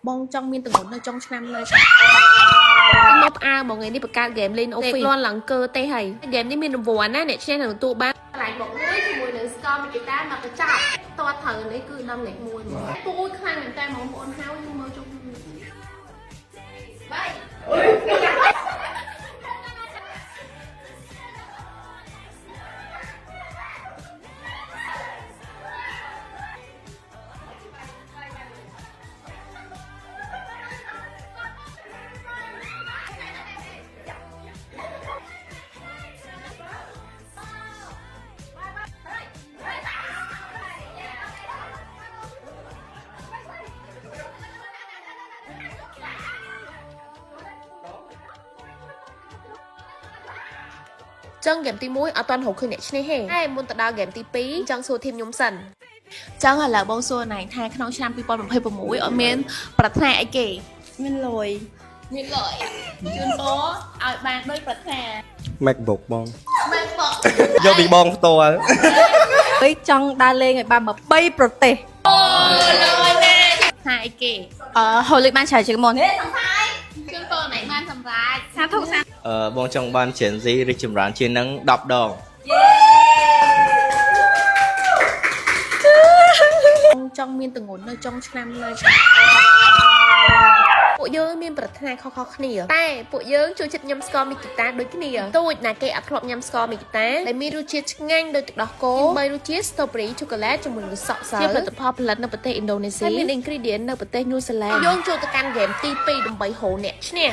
បងចង់មានទម្ងន់នៅចុងឆ្នាំណាមកផ្អើមកថ្ងៃនេះបង្កើតហ្គេមលេង Office លន់ឡើងកើទេហើយហ្គេមនេះមានរង្វាន់ណាអ្នកឈ្នះនឹងទទួលបានកន្លែងមកមួយជាមួយនឹងស្ករមីហ្គីតាមកកញ្ចប់តតត្រូវនេះគឺដល់លេខ1ហ្មងពូខ្លាំងមែនតើបងប្អូនហើយខ្ញុំមើលចុះបី ចឹងហ្គេមទី1អត់ទាន់រកឃើញអ្នកឈ្នះទេតែមុនទៅដល់ហ្គេមទី2ចង់សួរ team ខ្ញុំសិនចឹងឥឡូវបងសួរណៃថាក្នុងឆ្នាំ2026អត់មានប្រាថ្នាអីគេ មានលុយ មានលុយជូនពរឲ្យបានដូចប្រាថ្នា MacBook បង MacBook យកពីបងផ្ទាល់ ហើយចង់ដើរលេងឲ្យបាន23ប្រទេស អូលយណាថាអីគេ អឺហូលីបានច្រើនជាងមុនហេ ជូនពរណៃបានសម្រេច សាធុសា អឺបងចង់បាន Gen Z រីកចម្រើនជាងនឹង10ដង បងចង់មានទម្ងន់នៅចុងឆ្នាំណាពួកយើងមានប្រាថ្នាខុសៗគ្នាតែពួកយើងចូលចិត្តញ៉ាំស្ករមីគីតាដូចគ្នាទូចណាគេអត់ធ្លាប់ញ៉ាំស្ករមីគីតាដែលមានរសជាតិឆ្ងាញ់ដូចទឹកដោះគោបីរសជាតិ strawberry chocolate ជាមួយនឹងសក់សើជាផលិតផលផលិតនៅប្រទេសឥណ្ឌូនេស៊ីហើយមាន ingredient នៅប្រទេសញូហ្សេឡង់យើងចូលទៅកាន់ហ្គេមទី2ដើម្បីរកអ្នកឈ្នះ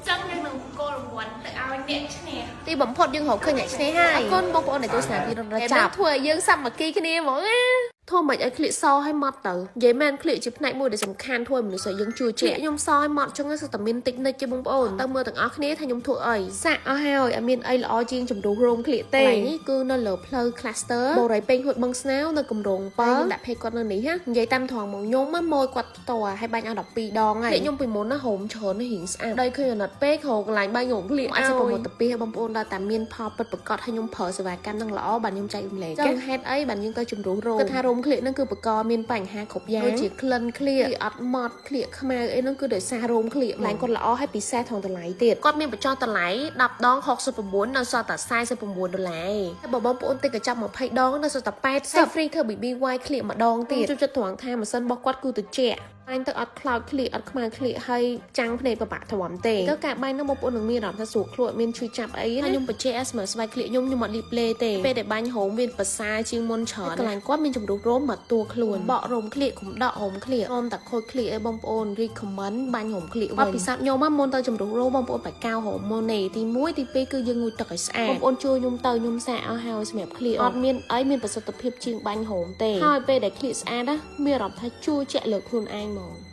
ចឹងយើងនឹងប្រគល់រង្វាន់ទៅឲ្យអ្នកឈ្នះទីបំផុតយើងរកឃើញអ្នកឈ្នះហើយអរគុណបងប្អូនដែលទស្សនាវីដេអូដល់ចប់ធ្វើឲ្យយើងសាមគ្គីគ្នាហ្មងណាធ្វើមិនឲ្យក្លៀកសឲ្យម៉ត់ទៅនិយាយមែនក្លៀកជាផ្នែកមួយដែលសំខាន់ធ្វើឲ្យមនុស្សឲ្យយើងជឿជាក់ខ្ញុំសឲ្យម៉ត់ចឹងសិតតែមានតិចនិចជាបងប្អូនទៅមើលទាំងអស់គ្នាថាខ្ញុំធ្វើអីសាក់អស់ហើយអត់មានអីល្អជាងជំរុះរោមក្លៀកទេនេះគឺនៅលើផ្លូវ cluster បរិយពេញហួតបឹងស្នោនៅគម្រោង7ខ្ញុំដាក់ភេកគាត់នៅនេះណានិយាយតាមត្រង់មកខ្ញុំម៉ួយគាត់ផ្ទាល់ហើយបាញ់អស់12ដងហើយខ្ញុំពីមុនណាហូមច្រើនណារៀងស្អាតដីឃើញអាណិតពេករកកន្លែងបាញ់រោមក្លៀកអាចប្រមូលទៅពីឲ្យបងប្អូនដល់តែមានផលពិតប្រាកដហើយខ្ញុំប្រើសេវាកម្មនឹងល្អបាទខ្ញុំចែករំលែកចឹងហេតុអីបាទយើងទៅជំរុះរោមគឺថារោមក្លៀកនឹងគឺបកមានបញ្ហាគ្រប់យ៉ាងដូចជាក្លិនក្លៀកអត់ម៉ត់ក្លៀកខ្មៅអីហ្នឹងគឺដោយសាររោមក្លៀកឡើងគាត់ល្អហើយពិសេសថងតម្លៃទៀតគាត់មានបញ្ចុះតម្លៃ10ដង69នៅសល់តែ49ដុល្លារហើយបើបងប្អូនទិញកញ្ចប់20ដងនៅសល់តែ80 free ធ្វើ BBY ក្លៀកម្ដងទៀតជួយចិត្តត្រង់ថាម៉ាស៊ីនរបស់គាត់គឺត្រជាក់បាញ់ទៅអត់ខ្លោចក្លៀកអត់ខ្មៅក្លៀកហើយចាំងភ្នែកប្របាក់ទ្រាំទេទៅការបាញ់នោះបងប្អូននឹងមានអារម្មណ៍ថាស្រួលខ្លួនអត់មានឈឺចាប់អីណាខ្ញុំបញ្ជាក់ស្មើស្បែកក្លៀកខ្ញុំខ្ញុំអត់លីបលេទេពេលដែលបាញ់រោមវាប្រសើរជាងមុនច្រើនកន្លែងគាត់មានជំរុះរោមមកតួខ្លួនបករោមក្លៀកកុំដករោមក្លៀករោមតែខូចក្លៀកអីបងប្អូន recommend បាញ់រោមក្លៀកវិញបទពិសោធន៍ខ្ញុំមកមុនទៅជំរុះរោមបងប្អូនបាច់កៅរោមមុននេះទី1ទី2គឺយើងងូតទឹកឲ្យស្អាតបងប្អូនជួយខ្ញុំទៅខ្ញុំសាកអស់ហើយសម្រាប់ក្លៀកអត់មានអីមានប្រសិទ្ធភាពជាងបាញ់រោមទេហើយពេលដែលក្លៀកស្អាតណាមានអារម្មណ៍ថាជឿជាក់លើខ្លួនឯងហ្មង។